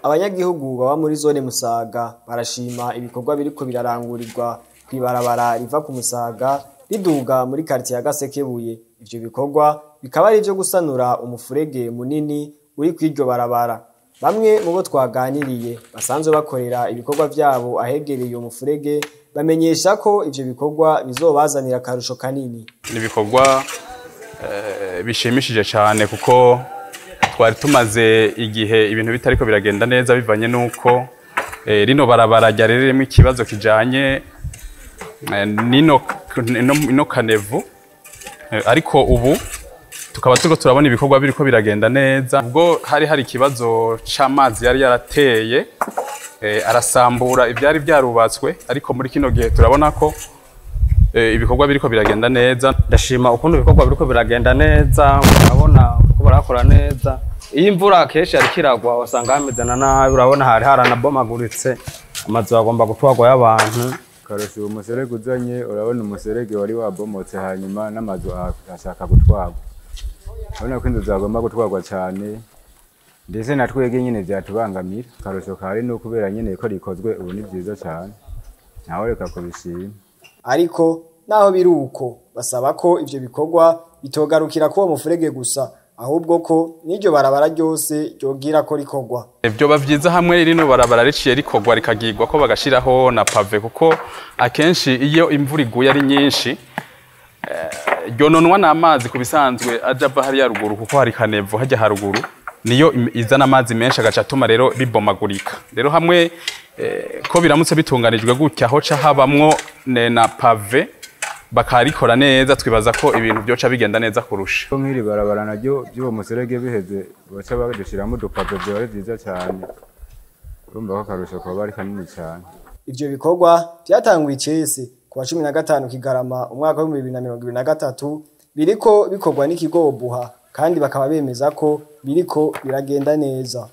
Abanyagihugu baba muri zone Musaga barashima ibikorwa biriko birarangurirwa kw'ibarabara riva ku Musaga riduga muri quartier ya Gasekebuye. Ivyo bikorwa bikaba ari ivyo gusanura umufurege munini uri kw'iryo barabara. Bamwe mu bo twaganiriye basanzwe bakorera ibikorwa vyabo ahegereye uwo mufurege bamenyesha ko ivyo bikorwa bizobazanira akarusho kanini. Ni ibikorwa bishimishije cyane, kuko twari tumaze igihe ibintu bitariko biragenda neza, bivanye n'uko rino barabara ryari ririmo ikibazo kijanye nino ino caniveau. Ariko ubu tukaba turiko turabona ibikorwa biriko biragenda neza. Ubwo hari ikibazo c'amazi yari yarateye, arasambura ivyari vyarubatswe, ariko muri kino gihe turabona ko ibikorwa biriko biragenda neza. Ndashima ukuntu ibikorwa biriko biragenda neza. Urabona uko barakora neza. Iyo imvura kenshi yariko iragwa, wasanga hameze na nabi. Urabona hari haranabomaguritse, amazu agomba gutwarwa y'abantu. Karusha uwo muserege uzanye, urabona umuserege wari wabomotse, hanyuma n'amazu ashaka gutwarwa. Urabona ko inzu zagomba gutwarwa cyane, ndetse na twebwe nyine byatubangamira. Karusho kari ni ukubera nyine ko rikozwe ubu, ni byiza cyane, nawe reka kubishima. Ariko naho biri uko, basaba ko ivyo bikorwa bitogarukira kuri uwo mufurege gusa, ahubwo ko n'iryo barabara ryose ryogira ko rikorwa. Vyoba vyiza hamwe rino barabara riciye rikorwa, rikagirwa ko bagashiraho na pavé, kuko akenshi iyo imvura iguye ari nyinshi ryononwa n'amazi ku bisanzwe aja ava hariya ruguru, kuko hari caniveau hajya haruguru, niyo izana amazi menshi, agaca atuma rero bibomagurika. Rero hamwe ko biramutse bitunganijwe gutya, hoca habamwo na pavé, bakarikora neza, twibaza ko ibintu byoca bigenda neza kurusha. Ko nk'iri barabara naryo by'uwo muserege biheze, baca badushyiramo udupavé, byaba ari byiza cyane. Urumva ko akarusho kaba ari kanini cyane. Ivyo bikorwa vyatanguye icese ku wa 15 Kigarama umwaka wa 2023, biriko bikorwa n'ikigo Obuha, kandi bakaba bemeza ko biriko biragenda neza.